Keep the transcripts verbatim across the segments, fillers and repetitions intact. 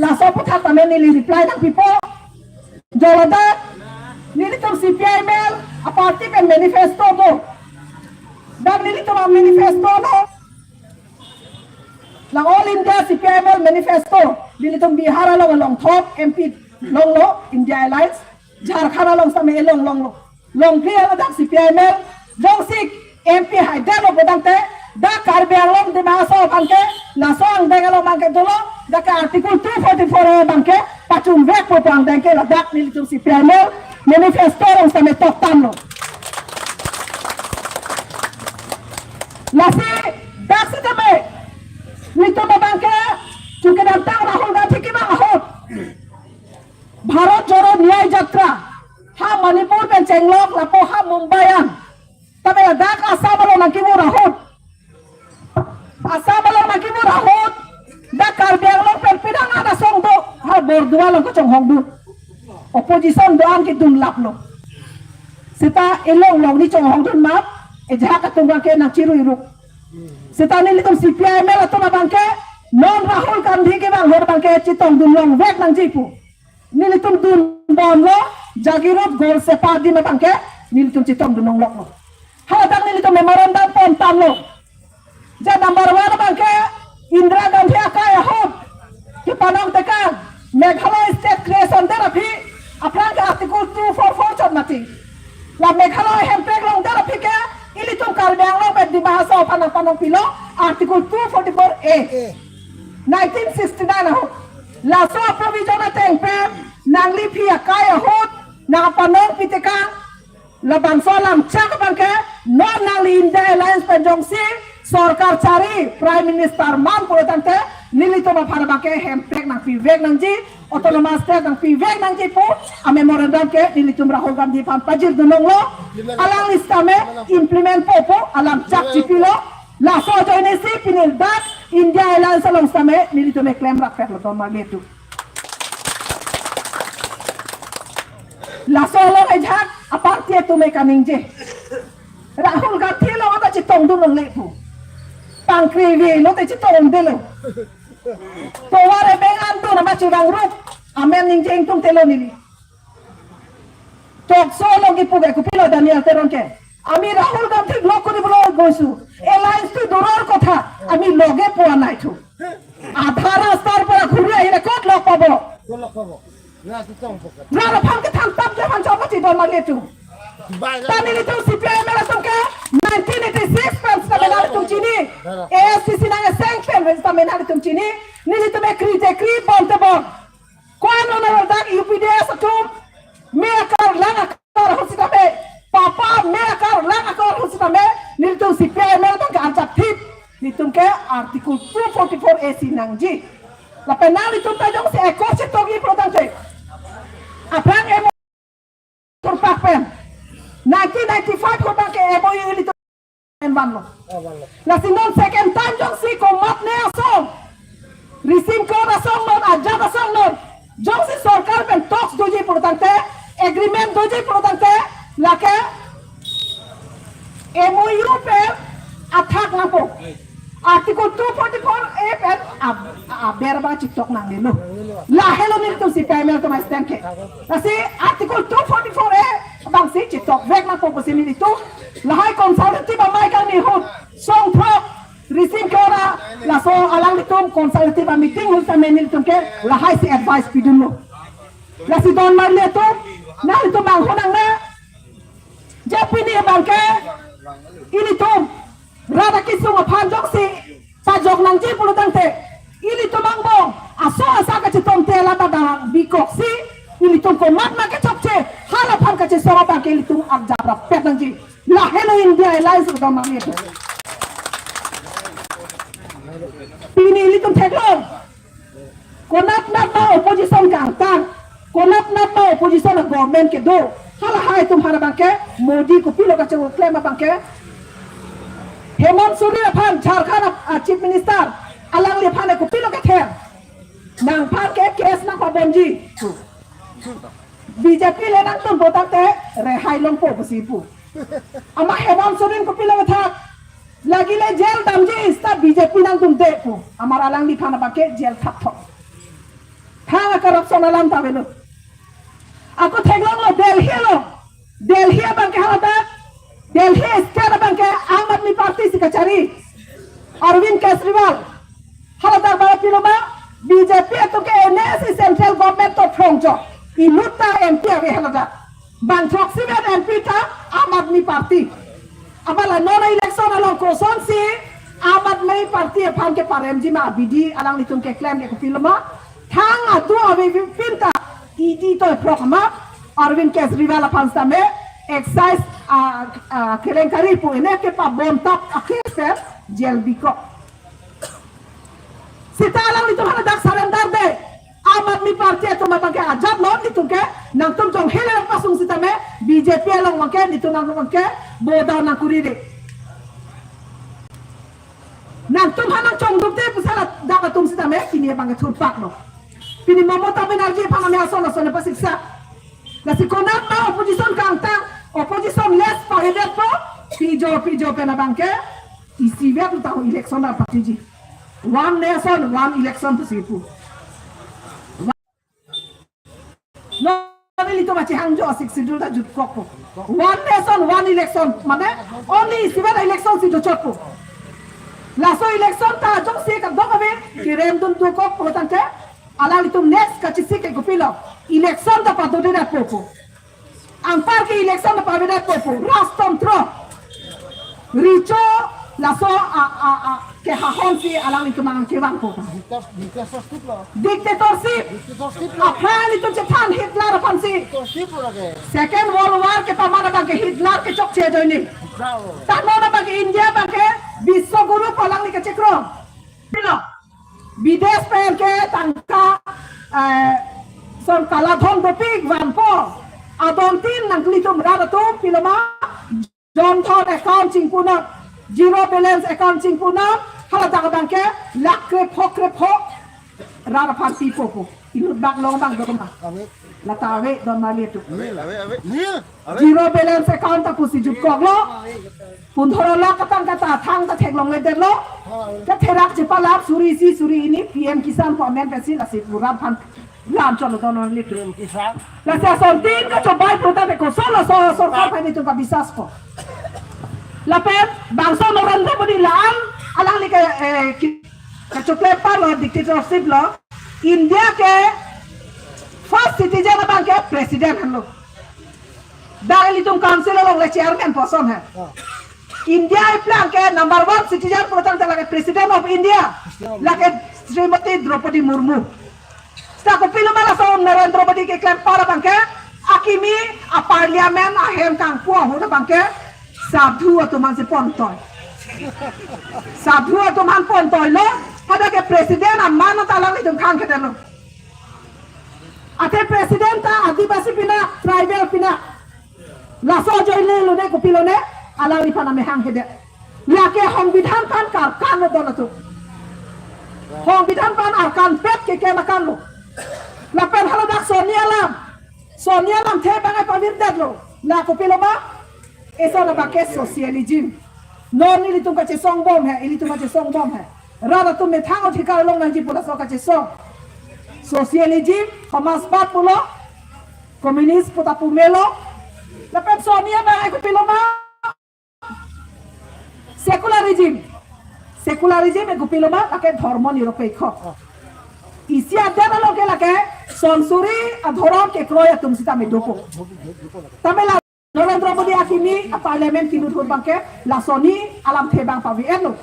Laso aputhak tame neli reply nangpipo. Jo ladak nelitum C P I M L a-party pen manifesto do. Dak nelitum a-manifesto do. La All India C P I M L manifesto. Nelitum Bihar along longthom M P longlo, India Alliance. Jharkhand along tame elong longlo. Longphli ladak C P I M L jongsi M P haidetlo pulotangte, dak Karbi Anglong Dima Hasao aphan ke, laso angdeng along abang ke dolo, dak ke Article two forty-four A abang ke pachunvekpo pu angdeng ke ladak nelitum C P I M L manifesto along tame toktamlo. Lasi dak sitame nelitum abang ke, chunke damtang Rahul Gandhi kevang ahut Bharat Jodo Nyay Yatra, ha Manipur pen chenglok, lapu ha Mumbai an. Tame ladak Assam along nangkevur ahut, Assam along nangkevur ahut, dak Karbi Anglong pen pinang an asong do, ha Bordua along kachonghongdun. Opposition do-an kedun laplo. Seta elong long ni chonghongdun map, ejahak atum abang ke nangchiruiruk. Seta nelitum C P I M L atum abang ke, non Rahul Gandhi kevang ahut abang ke chetongdun longvek nangji pu. Nelitum dunbomlo, Jagiroad Golseppa adim abang ke nelitum chetongdun longloklo. Haladak nelitum memorandum pontamlo. Je number one abang ke Indira Gandhi akai ahut kepanong tekang Meghalaya state creation det aphi, aphrang ke Article two forty-four chot mati. La Meghalaya hemprek longdet aphi ke, ilitum Karbi Anglong pen Dima Hasao aphan nangpanongpilo, Article two forty-four A. A. Nineteen sixty-nine ahut. Laso a-provision ateng pen, nangliphi akai ahut nangpanongpi tekang, labangso alam chak abang ke, non nangli India Alliance pen jongsi sorkar chari, Prime Minister man pulotangte, nelitum aphan abang ke hemprek nangpivek nangji, Autonomous State nangpivek nangji pu a-memorandum ke nelitum Rahul Gandhi aphan pajirdun longlo, alangli sitame implement po pu alam chak chipilo. Laso ajoinesi pini dak India Alliance along sitame nelitum keklem rapet lo, don marli atum. Laso along ejahak a-party atum ke kaningje. Rahul Gandhi along ta chetongdun longle pu. Pangkri avelo te chetongdelo. Tovar ebeng an dun ama chevang rup. Amen ningje ingtungtelo neli. Talk show along kipu ke kopilo Daniel Teron ke, "আমি রাহুল গান্ধীক লগ কৰিবলৈ গৈছো, এলায়েন্সটো দূৰৰ কথা, আমি লগে পোৱা নাই তো।" আধা ৰাস্তাৰ পৰা ঘূৰি আহিলে ক'ত লগ পাব? ক'ত লগ পাব? ৰাস্তাটো হম pakora. Rat aphan kethan tap ke aphan chot mati, don marli atum. Bai, bai. Ta nelitum C P I M L atum ke nineteen eighty-six pen sitame nanglitum chini. A S D C nang eseng pen sitame nanglitum chini. Nelitum ekri te kri, bom te bom. Ko-an lo na ladak U P D S atum, me akar lang akar ahut sitame, papa me akar lang akar ahut sitame, nelitum C P I M L abang ke arjap thip, nelitum ke Article two forty-four A si nangji. Lapen nanglitum ta jongsi ekor chetokji pulotangte, aphrang M O U thurpak pen, nineteen ninety-five ahut abang ke M O U ilitum pen vanlo. Ah, vanlo. Lasi non second time jongsi komatne asong, risim klot asong non, ajat asong non, jongsi sorkar pen talks doji pulotangte, agreement doji pulotangte, lake M O U pen athak nangpo. Article two forty-four A pen ab-, aber abang chetok nangnelo. Lahelo nelitum C P I M L atum a-stand ke. Lasi Article two forty-four A abang si chetok vek nangpo pusi nelitum lahai consultative amei kangni ahut, song throk, risim kora, laso alanglitum consultative a-meeting ahut sitame nelitum ke lahai si advice pidunlo. Lasi don marli atum, nanglitum manghonang na, je pini abang ke ilitum rat akesung aphan jongsi pajok nangji pulotangte, ilitum angbong aso asa kachetongte la ta dang bikoksi, ilitum komat ma kechokche, hala aphan kachesong abang ke ilitum arjap rapet nangji. Lahelo India Alliance kedam nangji. Pini ilitum theklong. Konat nat ma opposition kangtang, konat nat ma opposition a-government kedo. Halahai atum aphan abang ke Modi kopilo kacheklem abang ke, Hemant Soren aphan, Jharkhand a, a-Chief Minister, alangliphan kopilo kether. Nangphan ke case nangpabonji. B J P le nangtum pulotangte rehai longpo pusi pu. Amat Hemant Soren kopilo kethak, lake le jail damji, seta B J P nangtum de pu. Amat alangliphan abang ke jail thapthap. corruption alam ta avelo. Ako theklonglo Delhi along. Delhi abangke haladak, Delhi state abangke Aam Aadmi Party si kachari. Arvind Kejriwal. Haladak bang pilo ma, B J P atum ke N S central government to phrongjo. Inut ta M P ave haladak. Bang throksi vet M P ta Aam Aadmi Party. Abala non election along kosonsi Aam Aadmi Party aphan keparemji ma abidi alanglitum keklem ke kopilo ma. Thang atu avepin ta E D to phrok ma, Arvind Kejriwal aphan sitame excise, ah, ah, kelenkari pu ene kepabom tap akhir se jail bikok. Seta alanglitum haladak surrender de. Aam Aadmi Party atum abangke ajat non itum ke, nangtum jong hele pasung sitame B J P along abangke, itum nang abangke boda nangkuri de. Nangtum hanang chongduk de pu haladak atum sitame pini abangke thurpak lo. Pini Mamata Banerjee aphan ame ason ason pasiksa. Lasi konat ma opposition kangtang, opposition less pavedetpo, pijo pijo pen abangke, isivet tahu election apatiji. One nation, one election pusi pu. Non ilitum achehangjo Sixth Schedule ta jutkokpo. One nation, one election, mane only isivet election si dochotpo. Laso election ta jongsi kadokave kerem dun dokokpo tangte, alanglitum next kachesik ke kopilo, election ta padodedetpo pu. Anpar ke election ta pavedetpo pu. Rajtantro. Recho laso a, a, a, kehahon si alanglitum abang kevangpo. Dictatorship lo. Dictatorship. Dictatorship lo. Aphrang itum chethan Hitler aphan si. Dictatorship lo lake. Second World War kepaman abangke Hitler kechokche ajoine. Hitler lo. Ta non abangke India abangke biswaguru pu alangli kachekro. Pilo. Bidesh pen ke tangka, eh, son kaladhon dopik vanpo. Adontin nanglitum rat atum pilo ma, Jan Dhan account chingpunang, zero balance account chingpunang, haladak abangke lakh krepho krepho rat aphan pipo pu. Inut bak long bang doma. Ave. Lata ave don mali tu. Ave, ave, ave. Nil. Zero balance account ta pusi jutkoklo. Pundhoro lakh katang kata thang ta theklongledetlo. Katherak chepalap suri isi suri hini P M Kisan pu amen pensi lasi pu rat aphan lam cholo don mali tu. P M Kisan. Lasi asontin kachobai pu ta pe koson laso sorkar aphan itum kabiswas ko. Lapen bangso Narendra Modi la-an alangli ke, eh, ki-, kachoklem parlo dictatorship lo. India ke first citizen abangke president henlo. Dak ilitum council along le chairman pu ason he. Ah. India iplang ke number one citizen pu tangte lake President of India. President of Lake Srimati Droupadi Murmu. Seta kopilo ma laso Narendra Modi keklem par abangke akimi a parliament ahem kangpu ahut abangke sadhu atum aphan si pontoi. Sadhu atum aphan pontoilo, hadak ke president aman ta alanglitum khangkhetelo. Athe president ta Adivasi pinak, tribal pinak. Laso ajoine lone kopilone, alangliphan amehang hede. Lake Songbidhan aphan karkan lo don atum. Songbidhan aphan arkan pet keklem akan lo. Lapen haladak sonni alam. Sonni alamthe bang ai pavirdetlo. La kopilo ma? Eson abangke socialism. Non ilitum kachesong bom he, ilitum kachesong bom he. Rat atum methang adhikar longnangji pu laso kachesong. Socialism, Samajwad pulo, communist pu ta pumelo. Lapen sonni abang ai kopilo ma? Secularism. Secularism e kopilo ma? Lake dhormo nirapekho. Isi adet along ke lake son suri adhorom kekroi atum sitame dopo. Tame la Narendra Modi akimi a parliament kilut ahut abangke lasonni alamthe bang pavi-etlo.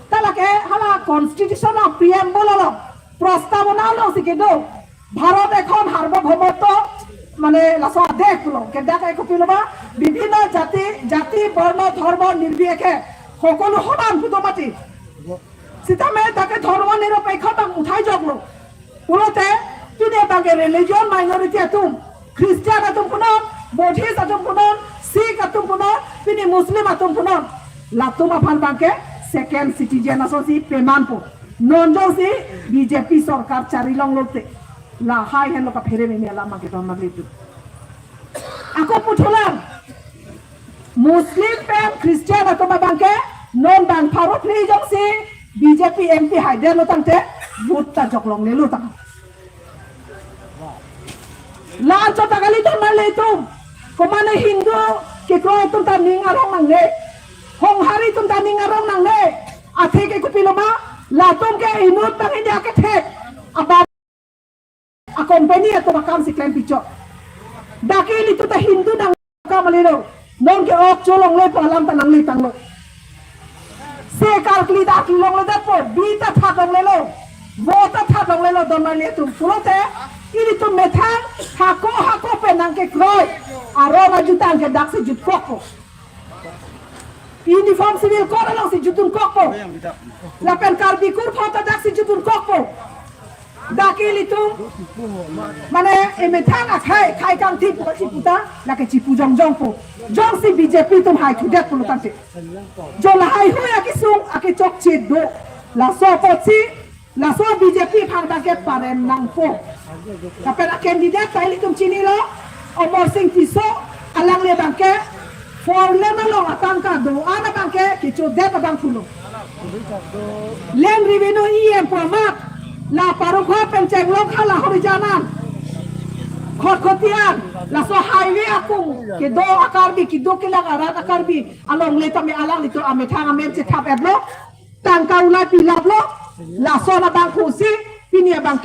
Ta lake hala constitution a preamble along, prostawona along si kedo, Bharat এখন সাৰ্বভৌমত্ব মানে laso adet lo, ke dak e kopilo ma, বিভিন্ন জাতি, জাতি, বৰ্ণ, ধৰ্ম নিৰ্বিশেষে সকলো সমান pu do mati. Sitame dak ke dhormo nirapekho bang uthai joklo. Pulote, pini abangke religion minority atum, Christian atum punon, Buddhist atum punon, Sikh atum punon, pini Muslim atum punon. Latum aphan abangke second citizen asonsi pemanpo. Non jongsi B J P sorkar charilonglote, lahai henlo kaphere meme alam abangke don mali tu. Ako puthulang, Muslim pen Christian atum abangke non bang pharo phli jongsi B J P M P haidetlo tangte vote ta joklonglelo tang. La-anchot ta kali don marli atum. Komane Hindu kekroi atum ta ning arong nangne. Honghari atum ta ning arong nangne. Athe ke kopilo ma, latum ke inut bang India kethek abang a-company atum akam si klem pichok. Dak ke ilitum ta Hindu nangkam alelo. Non ke ok cholongle pu alam ta nangle tanglo. Se karkli ta arkli longledetpo, bi ta that longlelo, vo ta that longlelo don marli atum. Pulote ilitum methang hako hako pen nangkekroi aron ajutang ke daksi jutkokpo. Uniform Civil Code alongsi jutdunkokpo. Lapen Karbi kurpho ta daksi jutdunkokpo. Dak ke ilitum mane emethang akhai khai kangthi pu kachipu ta lake chipu jongjongpo. Jongsi B J P atum haithudetpo lo tangte, jo lahaihui akesung akechokche do. Laso apotsi laso B J P aphan abangke parem nangpo. Lapen a-candidate ta ilitum chinilo, Amarsing Tisso, alangli abangke four lane along atangka do-an abangke kechodet abang pulo. Land Revenue E M pu amat, la Parukha pen chenglok hala Horijan an, Khatkhati an, laso highway akung kedo a-Karbi, kedo kelak arat a-Karbi alongle tame alanglitum amethang amen chethap-etlo, tangka ulai pilaplo. Lason abang pusi pini abang